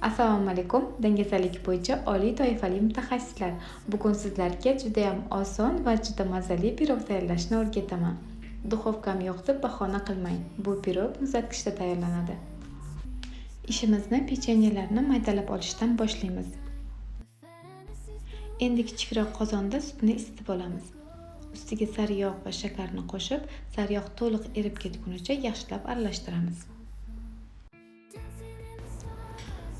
Assalomu alaykum, dangasalik bo'yicha oliy toifali mutaxassislar. Bugun sizlarga juda ham oson va juda mazali pirog tayyorlashni o'rgataman. Duxovkam yo'q deb bahona qilmang. Bu pirog muzlatgichda tayyorlanadi. Ishimizni pechenyelarni maydalab olishdan boshlaymiz. Endi kichikroq qozonda sutni isitib olamiz. Ustiga sariyog' va shakarni qo'shib, sariyog' to'liq erib ketgunicha yaxshilab aralashtiramiz.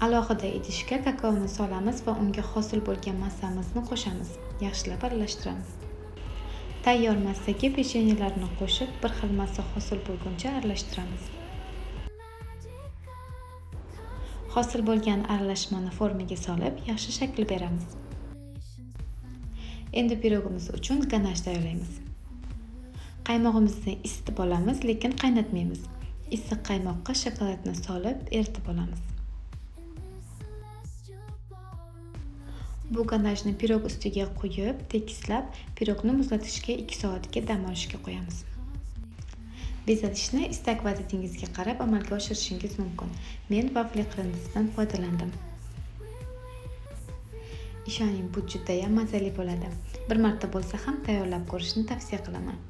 Alohida idishga kakaoni solamiz va unga hosil bo'lgan massamizni qo'shamiz. Yaxshilab aralashtiramiz. Tayyor massaga pechenyelarni qo'shib, bir xil massa hosil bo'lguncha aralashtiramiz. Hosil bo'lgan aralashmani formaga solib, yaxshi shakl beramiz. Endi pirogimiz uchun ganash tayyorlaymiz. Qaymog'imizni isitib olamiz, lekin qaynatmaymiz. Issiq qaymoqqa shokoladni solib, eritib olamiz. Bu ganajni pirog ustiga quyib, tekislab, pirogni muzlatgichga 2 soatga dam olishga qo'yamiz. Bezatishni istak va didingizga qarab amalga oshirishingiz mumkin. Men vafli qirindisidan foydalandim. Ishoning, bu juda ham mazali bo'ladi. Bir marta bo'lsa ham tayyorlab ko'rishni tavsiya qilaman.